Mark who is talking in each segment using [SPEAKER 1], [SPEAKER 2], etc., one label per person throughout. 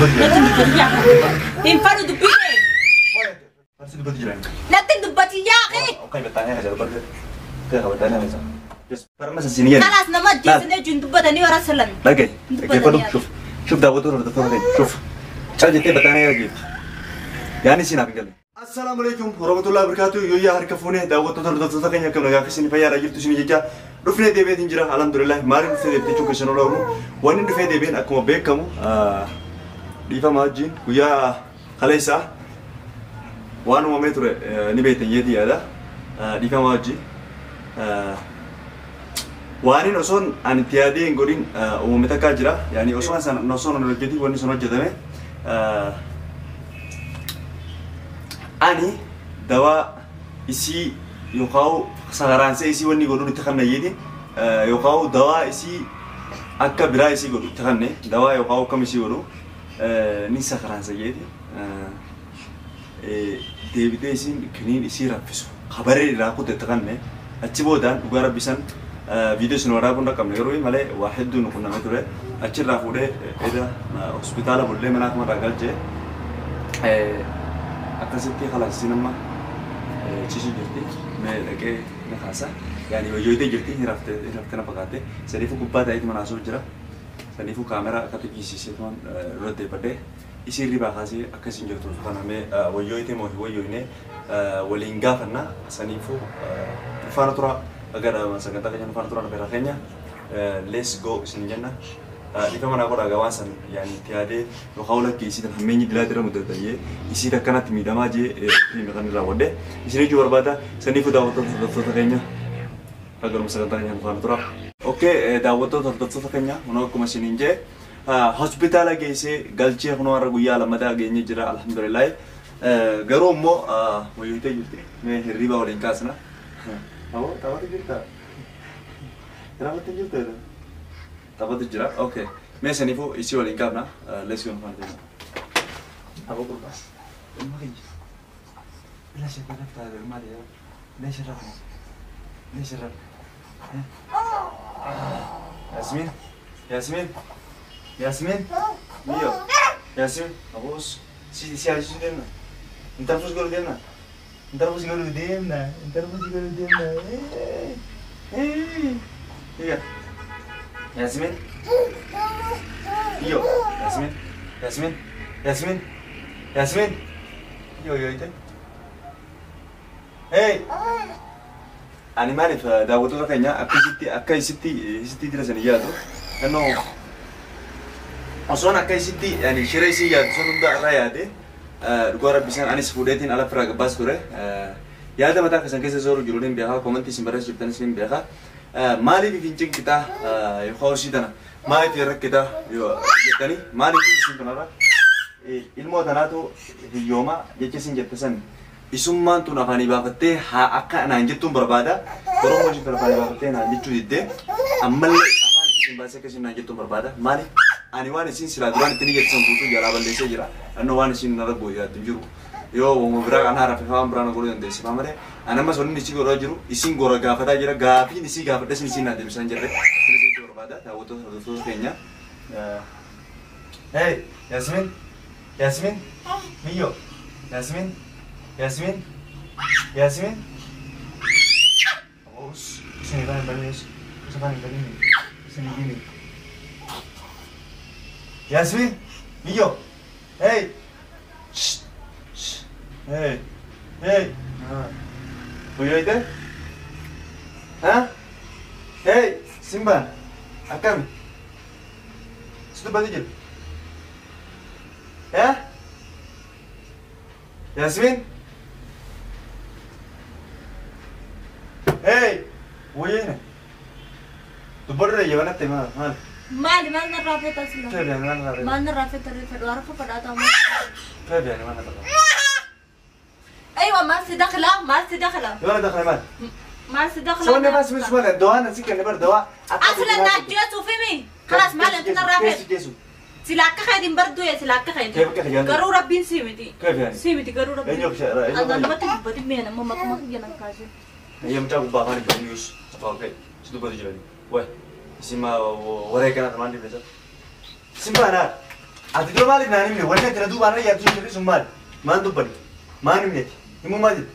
[SPEAKER 1] Natti dubbatin yaa akhi. Hin fadhu dubbii kee.
[SPEAKER 2] Maal si dubbatu jiran?
[SPEAKER 1] Natti dubbatin yaa akhi.
[SPEAKER 2] Okay, بتاعنا هذا برضه. كده بتاعنا هذا. بس فرمس السنين.
[SPEAKER 1] خلاص nama ajjeesanii wajjin dubbatanii warra salan.
[SPEAKER 2] Dhagaye. Dhaggeeffadhu. Shuf. Shuf daawwattoota hordoftoota keenya. Shuf. Cal jettee bataanee dhageeffi. Yaani siin haaf hin galle. Assalaamu alaikum warahmatullahi wabarakatuh. Yooyyaa harka fuunee daawwattoota hordoftoota keenya akkam nagaa fi isin fayyaadha jirtu isin jecha dhufnee deebi'eetiin jira alhamdulillah. Maaliin dhufee deebite jechuun keessan oolu wanni dhufee deebi'een akkuma beekamu dhiifama wajjin guyyaa kaleessaa waan uumamee ture ni beektan jeetii yaada dhiifama wajjin. Waanin osoon ani itti yaadee hin godhin uumame takkaa jira. Yaani osoo san osoo hin hojjetin wanni sun hojjetame. Ani dawaa isii yookaan sagaraansee isii wanni godhuun itti kanna jeeti yookaan dawaa isii akka biraa isii godhu itti kanne dawaa yookaan akkam isii godhu ni sagaraansa jeeti. Deebitee isiin kiniin isii raffisu kabaree irraa kutte itti kanne achi boodaan dhugaa rabbi san viidiyoo isin waraabuun dhaqqabne garuu malee waa hedduu nu qunnamee ture achirraa fuudhee eda hospitaala bullee mana akkumarraa galchee akkasitti khalaas amma ciisii jirti mee dhaqee ni kaasa yaani wayyootee jirti hin raftee na fakkaate saniifuu gubbaa ta'eeti mana haasoo jira saniifuu kaameraa akkatti ciisiseetumaan dura deebadhee isii ribaa kaasee akkasiin jirtu kana mee wayyootee moo hin wayyoone waliin gaafanna saniifuu faana tura agar sagantaa keenya faana tura nafeera keenya let's go isin jenna. Dhiifama naa godhaa waan san yaani itti yaadee yookaan lakkii isii tan hammeenyi dilaa dira muddatayee isii akkanatti miidhamaa jee fiilmi kan irraa godhe isin jechuu barbaada saniifuu daawwattoota hordoftoota keenya agaruma sagantaa keenya faana tura. Okay, daawwattoota hordoftoota keenya kunoo akkuma isiniin jee hospitaala geessee galchee kunoo har'a guyyaa lammataa geenye jira alhamdulillah. Garuu immoo wayyootee jirti mee hirriba waliin kaasna. Awwa taphatu jirta? Taphatu jirta? Taphatu jira. Okay. Mee saniifuu isii waliin kaafna. Let's go faana deema. Aboo gurbaa. Ilma kiyya. Bila shakka raftaa maali yaa? Leesh rafna. Leesh rafna. Yasmin. Yasmin. Yasmin. Miyo. Yasmin. Aboos. Si si si deemna. Intarfus godhu deemna. Intarfus godhu deemna. Intarfus godhu deemna. Iya. Yasmin. Iyo. Yasmin. Yasmin. Yasmin. Yasmin. Iyo iyo ite. Hey. Ani maaliif daawwattoota keenya akkasitti akka isitti isitti jira sanii yaadu. Kannoo osoon akka isitti yani shira isii yaadu sun hunda irraa yaade dhugaa rabbi isaan anis fuudheetiin ala firaa gabbaas ture. Yaada mataa keessan keessa zooru jiru ni beekaa komantii isin barreessu jirtanis ni beekaa. Maaliif hin cinqitaa yookaan hojii tana maaliif hin rakkitaa jettanii maaliif isin kanarra ilmoo tanaatu hiyyooma jecha isin jette san isummaan tun afaanii baafattee haa akka naan jettuun barbaada. Oromoo isheen tun afaanii baafattee naan jechuu diddee ammallee afaan isiitiin baasee akka isin naan jettuun barbaada. Maaliif ani waan isin silaa duraan ittiin jettu san guutuu jalaa balleessee jira. Annoo waan isin narra gooyaattu hin jiru. Yoo uuma biraa kan haara fi waan biraa na godhuu dandeesse malee ani ammas wanni isii godhaa jiru isin gora gaafataa jira gaafiin isii gaafadhe isin isin naa deebisaa hin jirre. Isin isin barbaada daawwattoota hordoftoota keenya. Hey Yasmin Yasmin Miyyo Yasmin Yasmin Yasmin Os isin afaan hin banin afaan hin banin isin hin gini Yasmin Miyyo Hey Shh Shh Hey Hey Wayyoite Ha Hey Simba akkami Si dubbatu jira Ha Yasmin Hey Wayyoine Dubbadhu jabanatti maal maal
[SPEAKER 1] Maali maal narraa feeta sila?
[SPEAKER 2] Feebi ani maal narraa feeta?
[SPEAKER 1] Maal narraa feeta reefa arafa fadhaataa moo?
[SPEAKER 2] Feebi ani maal narraa feeta?
[SPEAKER 1] أيوة ما في دخلة ما في دخلة.
[SPEAKER 2] ولا دخلة مال؟
[SPEAKER 1] ما في دخلة.
[SPEAKER 2] سوى بس مش ولا دواء نسيك نبر دواء.
[SPEAKER 1] أصلا نجيت وفيمي خلاص مال أنت نرافق. سلاك خيدين بردو يا سلاك خيدين.
[SPEAKER 2] كيف كيف يعني؟
[SPEAKER 1] قروا ربين سيمتي.
[SPEAKER 2] كيف يعني؟
[SPEAKER 1] سيمتي قروا ربين. أنا ما تبي بدي مين ما ما ما يلا كاشي.
[SPEAKER 2] هي متى بابا بنيوس أوكي شو بدي جراني وين سيما وراي كانت ما عندي بس سيما أنا Ati dura maaliif naan himne? Wanni ati na duubaan irra yaaddu sun sun maali? Maan dubbanne? Maan himneeti? Himuu maal jette?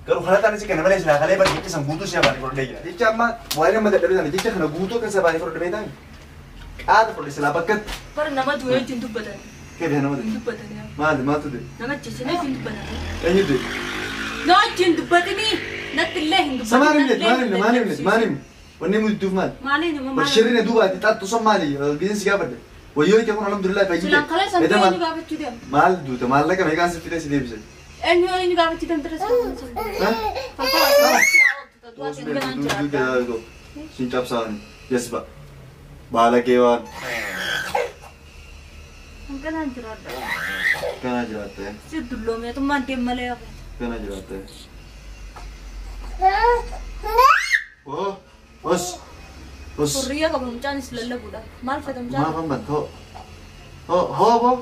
[SPEAKER 2] Garuu halataan si kana malee silaa kalee bara jecha san guutuu si afaanii fudhadhee jira. Jecha amma waan nama dadhabee sana jecha kana guutuu akka afaanii fudhadhee beektaa? Qaata fudhadhe silaa bakka
[SPEAKER 1] Bara nama du'e wajjin dubbatan.
[SPEAKER 2] Kee nama
[SPEAKER 1] Hin dubbatan yaa.
[SPEAKER 2] Maali maaltu ta'e?
[SPEAKER 1] Nama jechanii wajjin dubbatan.
[SPEAKER 2] Eenyu ta'e?
[SPEAKER 1] Na wajjin dubbatanii natti illee hin dubbatin.
[SPEAKER 2] Sa maal himneeti? Maal himne? Maal himneeti? Maal himne? Wanni mudduuf maali?
[SPEAKER 1] Maaliin hima maal?
[SPEAKER 2] Shirri na duuba ati xaxxu sun maali? Gizin si gaafadhe. Wayyoo ija kun alhamdulillah fayyite.
[SPEAKER 1] Silaan kalee san
[SPEAKER 2] Edda
[SPEAKER 1] eenyu gaafachuu deema?
[SPEAKER 2] Maal duute maallaqa meeqaan si fidee si deebise?
[SPEAKER 1] Eenyu eenyu gaafachuu deemte reessa?
[SPEAKER 2] Sin cabsaani. Jasba. Baalagee waan.
[SPEAKER 1] Kanaan jiraadha.
[SPEAKER 2] Kana jiraatte.
[SPEAKER 1] Si dulloomeetummaan deem malee hafe.
[SPEAKER 2] Kana jiraatte. Oh, os. Os.
[SPEAKER 1] Hurriyaa qaba mucaanis lallabuudha. Maal fedha mucaan?
[SPEAKER 2] Maaf hamban hoo. Hoo hoo boo.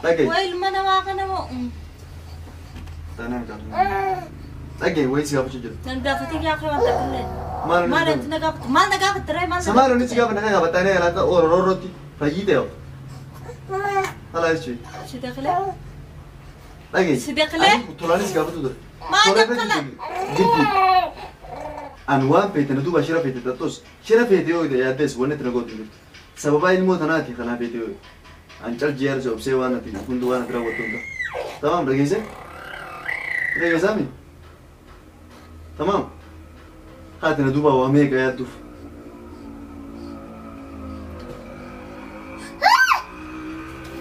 [SPEAKER 2] Dhagaye.
[SPEAKER 1] Waa ilma namaa kana moo?
[SPEAKER 2] Tanaan qabna. Dhagaye wayii si gaafachuu jira.
[SPEAKER 1] Nan gaafatee yaa kee waan takka
[SPEAKER 2] Maal
[SPEAKER 1] Maal ati na gaafatu? Maal na gaafatte ree? Maal na
[SPEAKER 2] Samaal inni si gaafa nagaa gaafattaanii alaata orororootti fayyii ta'e. Alaa jechuun.
[SPEAKER 1] Si daqilee?
[SPEAKER 2] Dhagaye.
[SPEAKER 1] Si daqilee?
[SPEAKER 2] Tolaanis gaafatu ture.
[SPEAKER 1] Maal daqilee?
[SPEAKER 2] Jiddu. An waan feete na duuba shira feete tattus shira feete yoo yaaddes wanni itti na gootu jirtu. Sababa ilmoo tanaati kanaa feete yoo. An cal jiyaar si obsee waan ati hundi waan ati raawwattu hunda. Tamaam dhageesse? Dhageessaami? Tamaam. Haati na duuba waa meeqa yaadduuf.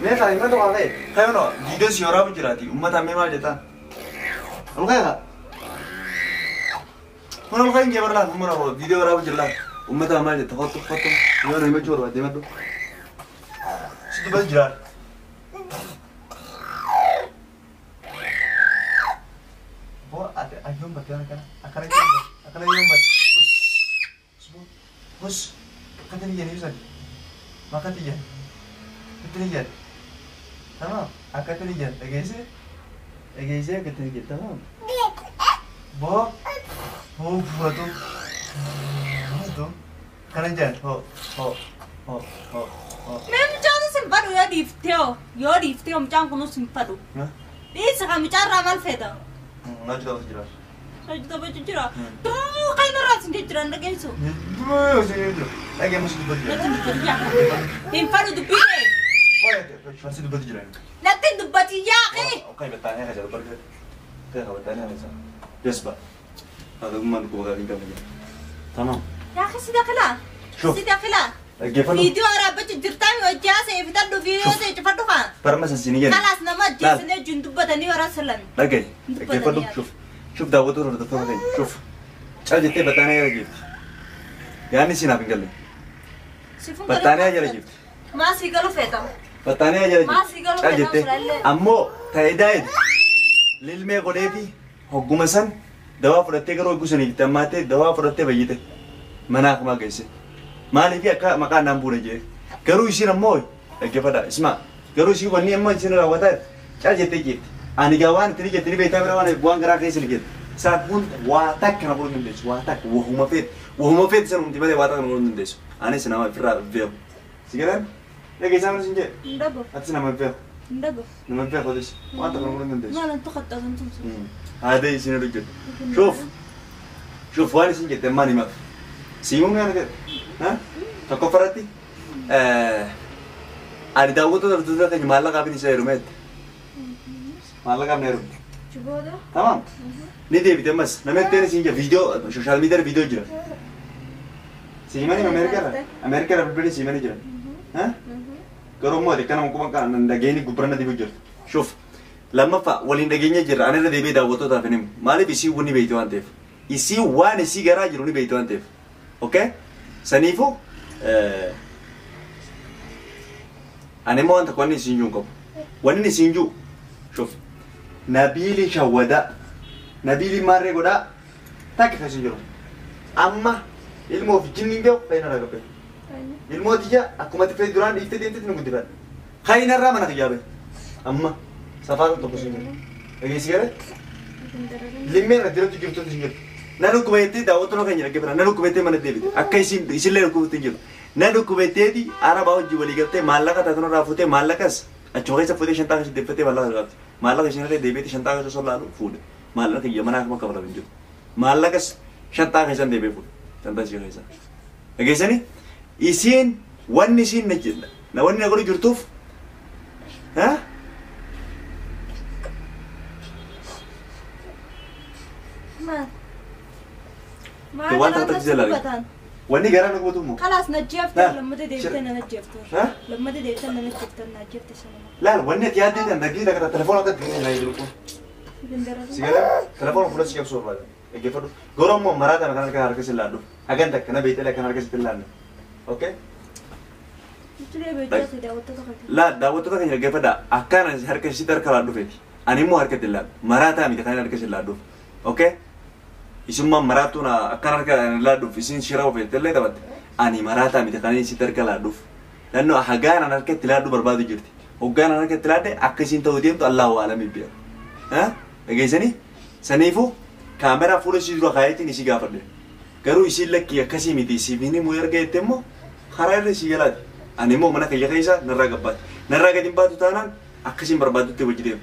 [SPEAKER 2] Mee kana himatu waa ka'e. Kayono viidiyoo si waraabu jiraati. Uummata mee maal jettaan? Ol ka'e kaa. Kun ol ka'e hin jee barlaan uummata viidiyoo waraabu jira. Uummata maal jetta? Kottu kottu. Yoo na himachuu barbaadde himadhu. Si dubbatu jira. Boo ati ayyoon batte waan akkana akkana yoon batte akkana yoon batte. Us boo us akkatti ni jedhanii ibsan. Makkatti jedhan. Itti ni jedhan. Tamam akkatti ni jedhan dhageessee dhageessee akkatti ni jedhan tamam. Boo hoo bu'atu bu'atu kana jedhan hoo hoo hoo hoo hoo.
[SPEAKER 1] Mee mucaan sin fadhu yoo dhiiftee hoo? Yoo dhiiftee hoo mucaan kunus hin fadhu. Dhiisa kan mucaarraa maal feeta?
[SPEAKER 2] Naaju taphatu jira.
[SPEAKER 1] Hojii taphachuu jira. Tuu kan irraa sin jijjiiran dhageessu.
[SPEAKER 2] Dhagee musi dubbatu jira.
[SPEAKER 1] Natti dubbati yaa. Hin fadhu dubbii kee.
[SPEAKER 2] Farsi dubbatu jira.
[SPEAKER 1] Natti dubbati yaa kee.
[SPEAKER 2] Okay, battaanii akka jedhu bargee. Kee battaanii akka jedhu. Jasba. Haadha dhukkuba gaarii hin qabne jira. Tamam.
[SPEAKER 1] Yaa kee si dakhilaa.
[SPEAKER 2] Shuf.
[SPEAKER 1] Si dakhilaa.
[SPEAKER 2] Dhaggeeffadhu.
[SPEAKER 1] Viidiyoo waraabachuu jirtaa hojii haasa'e fitadhu viidiyoo ta'e cufadhu kaa.
[SPEAKER 2] Barma sansinii jenna.
[SPEAKER 1] Kalaas nama ajjeesanii wajjin dubbatanii warra silan.
[SPEAKER 2] Dhagaye. Dhaggeeffadhu. Shuf. Shuf daawwattoota hordoftoota keenya. Shuf. Cal jettee battaanii jala jirti. Yaadni siinaaf hin galle. Battaanii jala jirti.
[SPEAKER 1] Maa sii galu feeta.
[SPEAKER 2] Battaanii jala
[SPEAKER 1] Maa
[SPEAKER 2] jirti.
[SPEAKER 1] sii galu
[SPEAKER 2] Cal
[SPEAKER 1] feeta
[SPEAKER 2] jettee.
[SPEAKER 1] sulaallee.
[SPEAKER 2] Ammoo taayidaa lilmee godheefi hogguma san dawaa fudhattee garuu hogguu sanii itti hammaattee dawaa fudhattee fayyite. Mana akumaa geesse. Maaliif akka maqaan naan buune jee. Garuu isiin ammoo dhaggeeffadha isma. Garuu isiin wanni amma isiin raawwataa cal jettee jirti. Ani gaa waan itti jettee beektaa bira waan waan garaa keessa ni jette. Isaan kun waa takka na godhuu hin dandeessu. Waa takka wahuma feete wahuma feete san humti malee waa takka na godhuu hin dandeessu. Anis nama ofirraa beeku. Si galaan dhageessaa mana sin jedhe.
[SPEAKER 1] Hin dhabu.
[SPEAKER 2] Atis nama beeku.
[SPEAKER 1] Hin dhabu.
[SPEAKER 2] Nama beeku atis waan takka na godhuu hin dandeessu.
[SPEAKER 1] Maal antu qaxxaasan tumsa.
[SPEAKER 2] Aadaa isin hojjetu. Shuf shuf waan isin jette maal himaaf. Siimuu mi'a ta'e. Tokkoffaratti ani daawwattoota hordoftoota keenya maallaqaaf isa heerumeette. Maallaqaaf na heerumte.
[SPEAKER 1] Chibooda.
[SPEAKER 2] Tamam. Ni deebite ammas nama ittiin isin jira viidiyoo sooshaal miidiyaa viidiyoo jira. Siimanii Ameerikaarra Ameerikaarra bilbilli siimanii jira. Garuu immoo ati akkana quban kana dhageenyi gubbarra na deebi'u jirtu. Shuf lammaffaa waliin dhageenya jirra ani irra deebi'ee daawwattootaaf hin himu. Maaliif isii ni beekti waan ta'eef. Isii waan isii garaa jiru ni beekti waan ta'eef. Okay? Saniifuu ani immoo wanta wanni isin jiru hin qabu. Wanni isin jiru shuf Nabiili shawwadaa Nabiili maarree godhaa takka kan isin jiru. Amma ilmoo fi jinni hin beeku kan irraa gabbee. Ilmoo tiyya akkuma tifee duraan dhiiftee deemtetti nu guddifadha. Kan irraa mana kiyyaa bahe. Amma safaara tokko isin jiru. Dhageessi galee? Limmee irra diratti jirtu isin jirtu. Na dhukkuba jettee daawwattoota keenya dhaggeeffatan. Na dhukkuba jettee mana deebite. Akka isin isillee dhukkubutti hin jirtu. Na dhukkubetteeti arabaa hojii walii galtee maallaqa taatan irraa fuutee maallaqas achuma keessa fuutee shantaa keessa deeffattee maallaqa qabdi. Maallaqa isheen irra deebi'eeti shantaa keessa osoo laalu fuudhe. Maallaqa kiyya manaa akkuma kafalamu hin jiru. Maallaqas shantaa keessan deebi'ee fuudhe. Shantaa ishee keessa. Dhageessanii? Isiin wanni isiin na wanni na godhu jirtuuf ha?
[SPEAKER 1] Maal?
[SPEAKER 2] Waan takka takka jala. Wanni garaa na guutuu immoo.
[SPEAKER 1] خلاص نجفت
[SPEAKER 2] لا.
[SPEAKER 1] لما تديبت انا نجفت
[SPEAKER 2] ها؟
[SPEAKER 1] لما تديبت انا نجفت انا نجفت سنة
[SPEAKER 2] Laal wanni ati yaaddee tan dhaggee takka telefoona akka ittiin hin jiru. Si galee telefoona fuula si cabsuu barbaada. Dhaggeeffadhu. Garuu immoo maraa tana kan harka harka si laaddu. Hagan takka na beekte kan harka sitti laaddu. Okay? Laa daawwattoota keenya dhaggeeffadhaa. Akkaan harka sitti harka laaddu feeti. Ani immoo harka itti laaddu. Maraataa miti kan harka si laadduuf. Okay? Isummaan maraattuun akkaan harka laadduuf isin shira ofeette illee taphatte. Ani maraataa miti kan sitti harka laadduuf. Naannoo hagaan an harka itti laaddu barbaadu jirti. Hoggaan an harka itti laadde akka isiin ta'uu deemtu Allahu aalamii beeka. Dhageessanii? Saniifuu kaameraa fuula isii dura kaayetiin isii gaafadhe. Garuu isiin lakkii akkasii miti isiif hin himuu erga jette immoo karaa irra isii galaati. Ani immoo mana kiyya keessa narraa gabbaati. Narraa gadi hin baatu taanaan akkasiin barbaadutti hojii deemu.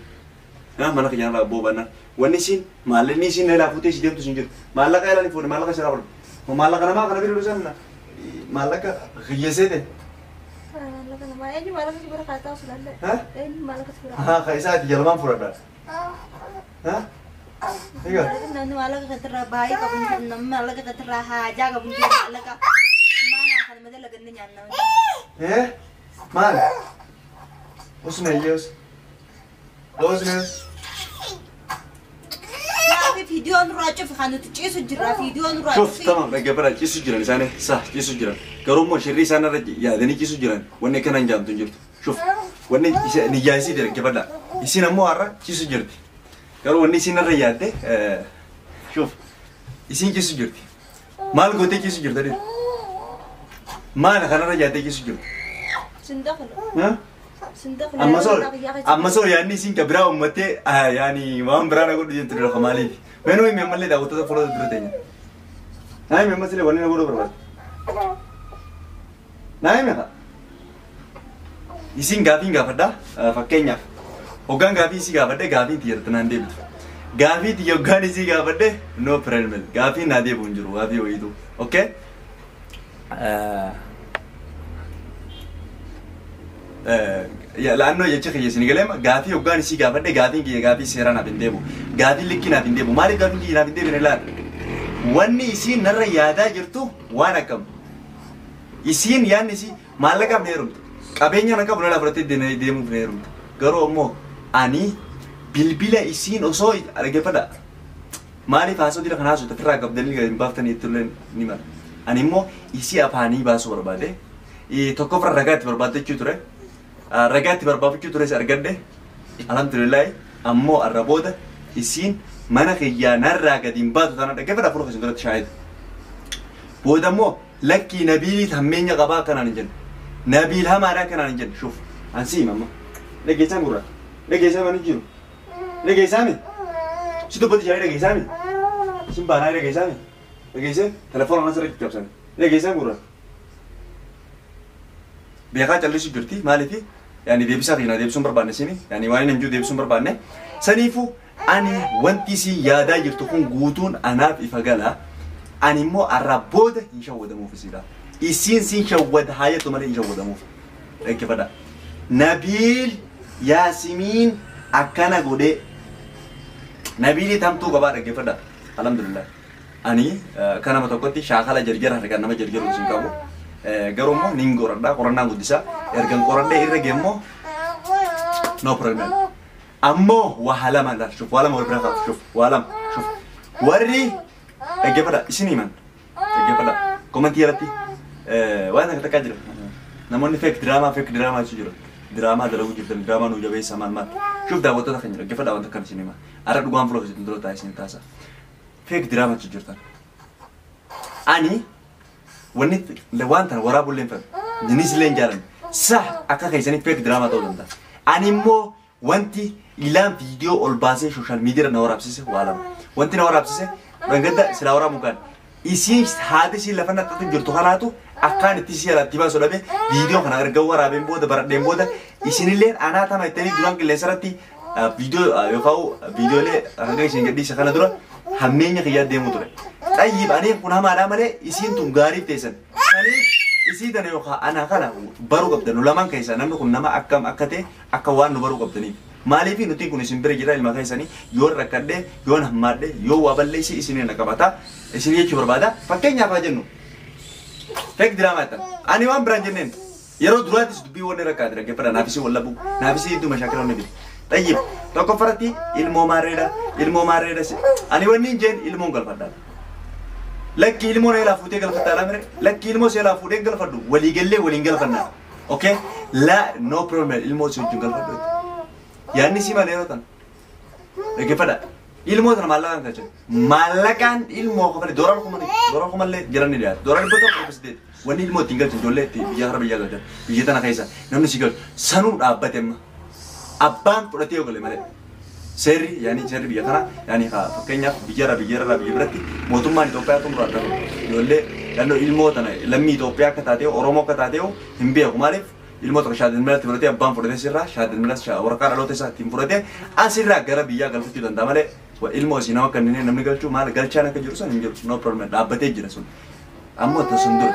[SPEAKER 2] Mana kiyya narraa boobannaan. Wanni isiin maallaqni isiin na fuutee isii deemtu hin jiru. Maallaqa ilaalii fuudhe maallaqa siraa fuudhe. Maallaqa namaa kana bira dhusan maallaqa hiyyeessee ta'e. Ha? Ha isaati jalumaan fudhadha. Ha? Egaa.
[SPEAKER 1] Namni maallaqa kanarraa baay'ee qabu hin jiru. Namni maallaqa kanarraa haajaa qabu hin jiru. Maallaqa maanaa kana malee laganne nyaanna.
[SPEAKER 2] Eh? Maal? Usme ellos. Usme.
[SPEAKER 1] Viidiyoon irraa cufi kan nuti ciisu jirra. Viidiyoon irraa
[SPEAKER 2] Shuf tamam dhaggeeffadhaa ciisu jiran isaanii sa ciisu jiran. Garuu immoo shirrii isaan irra yaadanii ciisu jiran wanni akkana hin jaamtu hin jirtu. Shuf wanni niyyaa isii dhaggeeffadhaa. Isiin ammoo har'a ciisu jirti. Garuu wanni isiin irra yaadde shuf isiin ciisu jirti. Maal gootee ciisu jirta dhiirri? Maal kanarra yaaddee ciisu jirti?
[SPEAKER 1] Sindaqlu.
[SPEAKER 2] Ha?
[SPEAKER 1] Sindaqlu.
[SPEAKER 2] Amma soo yaadni isiin ka biraa uummattee yaani waan biraa na godhu jettu dura maaliif? Meenuu himi ammallee daawwattoota fuula dura teenya. Naa himi ammas illee wanni na godhuu barbaadu. Naa himi haa. Isiin gaafiin gaafadhaa fakkeenyaaf hoggaan gaafii isii gaafadhe gaafiin xiyyeerta naan deebitu. Gaafii xiyya hoggaan isii gaafadhe no problem gaafiin naa deebi'u hin jiru gaafii wayiitu. Okay? Laannoo jecha kiyya isin galeema gaafii hoggaan isii gaafadhe gaafiin kiyya gaafii seeraa naaf hin deebi'u. Gaafiin likkii naaf hin deebi'u. Maaliif gaafiin kiyya naaf hin deebine laata? Wanni isiin narra yaadaa jirtu waan akkam. Isiin yaadni isii maallaqaaf na heerumte. Qabeenya na qabu na fudhattee deemuuf na heerumte. Garuu ammoo ani bilbila isiin osoo dhaggeeffadha. Maaliif haasoo dira kana haasoo ofirraa qabdanii hin baaftanii itti ni mala. Ani immoo isii afaanii baasuu barbaade. Tokko ofirra ragaa itti barbaaddachuu ture. Ragaa itti barbaadachuu tures argadhe. Alhamdulillahi ammoo arra booda isiin mana kiyyaa narraa gadi hin baatu taana dhaggeeffadha fuula keessan duratti shaayitu. Booda immoo lakkii Nabiilii hammeenya qabaa akkanaan hin jenne. Nabiil hamaadha akkanaan hin jenne. Shuf ansi hima amma. Dhageessaa gurra. Dhageessaa mana jiru. Dhageessaa mi? Si dubbatti shaayii dhageessaa mi? Sin baanaa dhageessaa mi? Dhageessee telefoona mana sirriitti cabsan. Dhageessaa gurra. Beekaa callisuu jirti maaliifi? Yaani deebisaa kiyya deebisuun barbaanne sini yaani waan inni jiru deebisuun barbaanne saniifuu ani wanti isin yaadaa jirtu kun guutuun anaaf ifa gala. Ani immoo arraa booda hin shawwadamuuf isiidha. Isiin siin shawwada haa jettu malee hin shawwadamuuf. Dhaggeeffadha. Nabiil Yaasimiin akkana godhee Nabiilii tamtuu qabaa dhaggeeffadha. Alhamdulillah. Ani akka nama tokkotti shaakala jarjara harkaan nama jarjaru isin qabu. Garuu immoo nin qoradha qorannaan guddisaa. Ergan qoradhee irra gee immoo no problem. Ammoo waa lama laal shuf waa lama wal bira qabu shuf waa lama shuf warri dhaggeeffadha isin himan dhaggeeffadha komentii irratti waan takka takkaa jira. Namoonni fake diraamaa jechuu jiru. Diraamaa dalaguu jirtan diraamaa nuu jabeessa maal maal. Shuf daawwattoota kan jiru dhaggeeffadha waan takka isin hima. Arra dhugaan fuula keessatti dura taa'ee isin taasa. Fake diraamaa jechuu jirtan. Ani wanni waan tana waraabuu illee hin fedhu. Jinis illee hin jaalanne. Sah akka keessanii fake diraamaa ta'uu danda'a. Ani immoo wanti ilaan viidiyoo ol baasee sooshaal miidiyaa na waraabsise waa lama. Wanti na waraabsise dhangadda silaa waraabuu kan. Isiin haati isiin lafa naqxatu jirtu kanaatu Akkaan itti si alatti baasu dhabe viidiyoo kana erga waraabeen booda baradheen booda isinilleen anaa tama ittanii duraan qilleensa irratti viidiyoo yookaan viidiyoolee hanga isin gadhiisa kana dura hammeenya kiyyaa deemu ture. Xayyib ani kun hamaadhaa malee isiin tun gaariif teessan. Saniif isii tana yookaan anaa kana baruu qabdan nu lamaan keessaa namni kun nama akkam akka ta'e akka waan nu baruu qabdaniif. Maaliif nuti kun isin bira jira ilma keessanii yoo rakkadhe yoo hammaadhe yoo waa balleessi isin na qabata isin jechuu barbaada fakkeenyaaf haa jennu. Fake diraamaa jettan. Ani waan biraan jenneen yeroo duraatis dubbii wanni rakkaate dhaggeeffadha naafisii wallabu naafisii hedduu mashaakila wanni bitu. Xayyib tokkoffaratti ilmoo maarreedha ani wanni hin jeen ilmoon galfadhaa. Lakki ilmoon eelaa fuutee galfattaa mire lakki ilmoo seelaa fuudhee galfadhu waliigallee waliin galfannaa. Okay la no problem ilmoo si wajjin galfadhu. Yaadni si malee yeroo tan dhaggeeffadha. Ilmoo tana maallaqaan galchan maallaqaan ilmoo kafale doolar kumallee jiran ni dhiyaata doolar 118 wanni ilmoo ittiin galchan ijoollee itti biyya kara biyya galchan biyya tana keessa namni si galchu sanuu dhaabbate amma abbaan fudhatee yoo gale malee seerri yaani seerri biyya kana yaani fakkeenyaaf biyyarraa biyyarraa biyya biratti mootummaan Itoophiyaa xumuraa dhabu ijoollee naannoo ilmoo tana lammii Itoophiyaa akka taatee Oromoo akka taatee hin beeku maaliif ilmoo tokko shaadin milatti fudhatee abbaan fudhatee sirraa shaadin milas waraqaa dhaloota isaa ittiin fudhatee asirraa gara biyyaa galfachuu danda'a malee ilmoo isii nama kanneen namni galchuu maal galchaan akka jiru sun hin jiru no problem dhaabbatee jira sun ammoo ta sun dura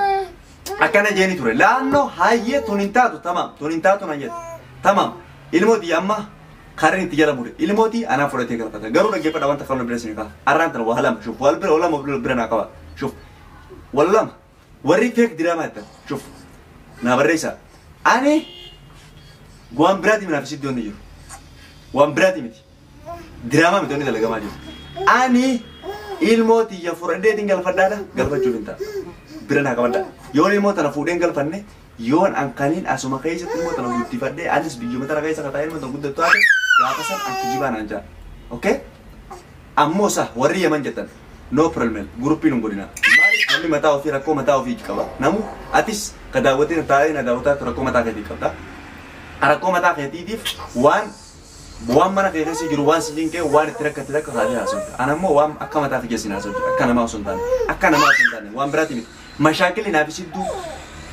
[SPEAKER 2] akkana jeeni ture laannoo hayyee tun hin taatu tamaam tun hin taatu nan jette tamaam ilmootii amma karri itti jala mure ilmootii anaa fudhatee galfata garuu dhaggeeffadha wanta kan bira isin qaba arraan tana waa lama shuf wal bira lama bira naa qaba shuf wal lama warri feek diraamaa jettan shuf naa barreessa ani waan biraati naaf isitti wanni jiru waan biraati miti diraamaa miti wanni dalagamaa jiru ani ilmoo tiyya fudhadheetiin galfadhaadha galfachuuf hin ta'a bira naa qabadha yoon ilmoo tana fuudheen galfanne yoon ankaniin asuma keessatti ilmoo tana guddifadhee anis biyyuma tana keessa kataa ilmoo tana guddattu haate gaafa san an kijibaa naan jaa okay ammoo sa warri Yaman jettan no problem guruppiin hin godhina maaliif namni mataa ofii rakkoo mataa ofii qaba namu atis ka daawwatiin taa'ee na daawwataa rakkoo mataa keetii qabda rakkoo mataa keetiitiif waan waan mana kee keessa jiru waan si jinqee waan itti rakkate takka kaatee haasofte ana immoo waan akka mataa kee keessi haasofte akka namaa osoo hin taane akka namaa osoo hin taane waan biraati miti mashaakilli naaf isidduu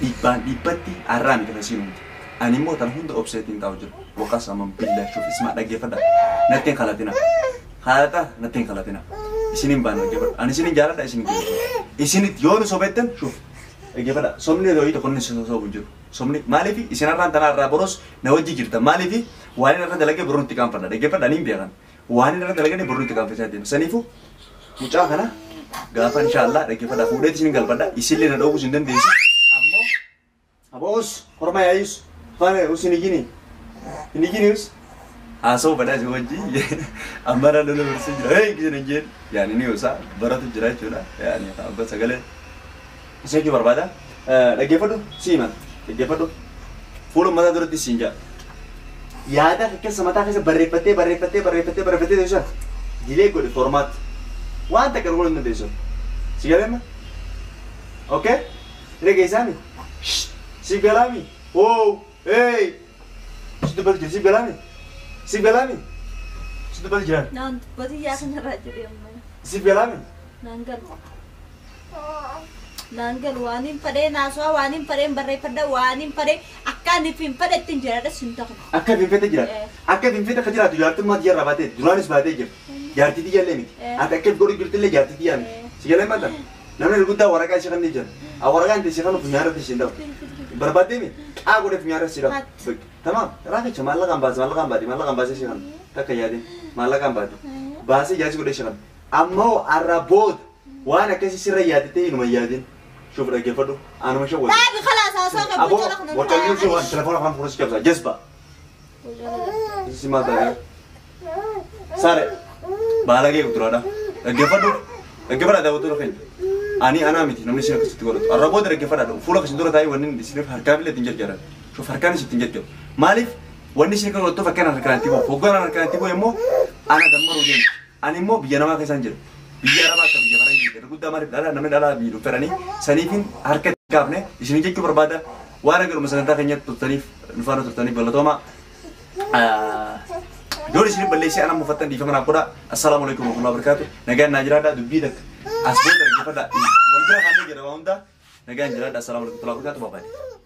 [SPEAKER 2] dhibbaan dhibbatti arraa miti kasiin hundi ani immoo tan hunda obseetiin taa'u jira waqasaman billaa shuuf ismaa dhaggeeffadha natti hin kalatina haadha natti hin kalatina isinin baana dhaggeeffadha ani isinin jaaladha isinin jaaladha isinit yoo nu sobettan shuuf dhaggeeffadha somni yeroo tokko inni sobu jiru somni maaliif isin arraan tanaa irraa boros na wajji jirta maaliif waan inni irra dalagee boruun itti qaanfadha dhaggeeffadha ani hin beekan waan inni irra dalagee boruun itti qaanfachaa deema saniifu mucaa kana gaafa inshaallah dhaggeeffadha fuudheeti isin galfadha isinillee na dhoowwuu hin dandeessu ammoo aboos korma yaayus faana us hin iyyini hin iyyini us haasa'u badhaa isin wajji amma irra lola barsiisu jira hey isin hin jeen yaani ni osaa baratu jira jechuudha yaani abbaa sagalee isin jechuu barbaada dhaggeeffadhu siiman dhaggeeffadhu fuula mataa duratti siin jaa yaada keessa mataa keessa barreeffattee barreeffattee barreeffattee barreeffattee teessan dilee godhe formaat waan takka godhuu hin dandeessu si galeema okay dhageessaami si galaami hoo hey si dubbatu jira si galaami si galaami si dubbatu jira
[SPEAKER 1] Naan dubbatu yaa kanarraa jedhee amma.
[SPEAKER 2] si galaami
[SPEAKER 1] Naan galu. Naan galu waan hin fedhee naasoo waan hin fedheen barreeffadha waan hin fedhee akka ani hin fedhetti hin jiraadha sin ta'u.
[SPEAKER 2] Akka finfete jira. Akka finfete akka jiraatu jaartummaa tiyya irraa baatee duraanis baatee jira. Jaartii tiyya illee miti. Ati akka godhu jirtillee jaartii tiyyaa miti. Si galee maal ta'a? Namni guddaa waraqaa ishee kan ni jira. Waraqaan ishee kan funyaarratti ishee dhabu. Barbaaddee mi? Qaa godhee funyaarratti ishee dhabu. Tamaam. Raaficha maallaqaan baase maallaqaan baate maallaqaan baasee ishee kan takka yaadeen maallaqaan baate. Baasee jaarsi godhee ishee kan. Ammoo arra booda waan akkasii sirra yaaditee inuma yaadin. Shuf dhaggeeffadhu anuma shawwatu.
[SPEAKER 1] Dhaabi khalaas haasoo kan
[SPEAKER 2] Abo,
[SPEAKER 1] bulchaa kana
[SPEAKER 2] wacalli sun waan telefoona afaan fuudhee si cabsa. Jazba. Si maal taate? Sare. Baalagee kuturaadha. Dhaggeeffadhu. Dhaggeeffadha daawwattoota keenya. Ani anaa miti namni isin akkasitti godhatu. Arra booda dhaggeeffadha. Fuula akkasiin dura taa'ee wanni isiniif harkaa illee ittiin jarjaran. Shuf harkaan isin ittiin jarjaru. Maaliif wanni isin akka godhattuuf akkaan harkaan itti bu'u. Hogganaan harkaan itti bu'u immoo ana dammaruu deemu. Ani immoo biyya namaa keessaan jira. Biyya arabaa akka biyya faranjii jedhu guddaa maaliif dhalaa namni dhalaa biyya dhufferanii saniifin harka itti kaafne isin jechuu barbaada waan agaruma sagantaa keenyatti turtaniif nu faana turtaniif galatooma. Yoon isin balleessee ana mufattan dhiifama naaf godhaa. Assalaamu alaikum warahmatullahi wabarakatuh. Nagaan naa jiraadhaa dubbii takka as booda dhaggeeffadhaa. Wal bira kaanee jira waan hundaa. Nagaan jiraadha. Assalaamu alaikum warahmatullahi wabarakatuh.